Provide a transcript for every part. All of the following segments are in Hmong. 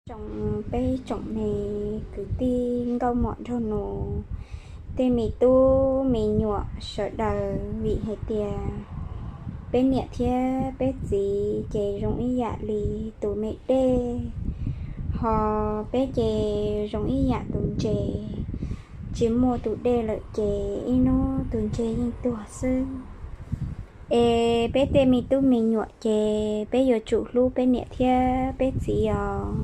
Tsoom peb tsoom me kwv tij nkauj muam nraug nus, tej me tub me nyuam sawv daws, vim hais tias peb niam thiab peb txiv ces zoo ib yam li tus me dej, ho peb ces zoo ib yam tus ntses, tsis muaj tus dej lawm ces ib hnub tus ntses yeej tuag xwb. Es peb tej me tub me nyuam ces peb yuav tsum hlub peb niam thiab peb txiv os.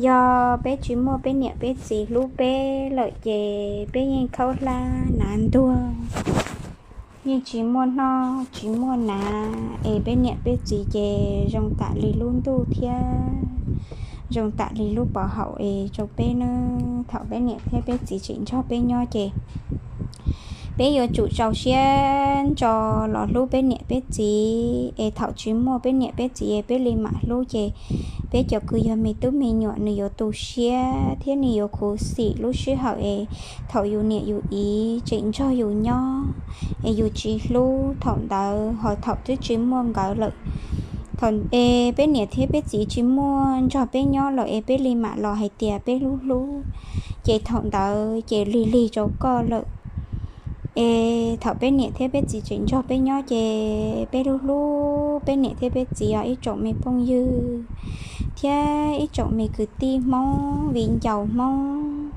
Yog peb tsis muaj peb niam peb txiv hlub peb lawm ces peb yeej khaub hlab hnav ntuag, yeej tsis muaj noj tsis muaj hnav. Es peb niam peb txiv ces zoo tam li lub ntuj thiab zoo tam li lub pov haum es rau peb nawb. Thaum peb niam thiab peb txiv tseem nrog peb nyob ces peb yuav tsum rau siab ntso los hlub peb niam peb txiv. Es thaum tsis muaj peb niam peb txiv es peb li mam hlub ces peb cov kws yog me tub me nyuam nws yuav tu siab thiab nws yuav khuv xim lub sij hawm es thaum yus niam yus txiv tseem nrog yus nyob es yus tsis hlub thaum ntawd, ho thaum twb tsis muaj nkawd lawm, thaum es peb niam thiab peb txiv tsis muaj nrog peb nyob lawm es peb li mam los hais tias peb hlub hlub, ces thaum ntawd ces lig lig rau koj lawm. Es thaum peb niam thiab peb txiv tseem nrog peb nyob ces peb hlub hlub peb niam thiab peb txiv os ib tsoom me phooj ywg thiab ib tsoom me kwv tij Hmoob viv ncaus Hmoob,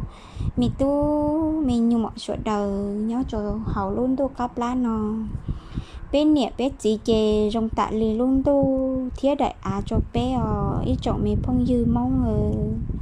me tub me nyuam sawv daws nyob rau hauv lub ntuj qab plab no. Peb niam peb txiv ces zoo tam li lub ntuj thiab daim av rau peb os ib tsoom me phooj ywg Hmoob aw.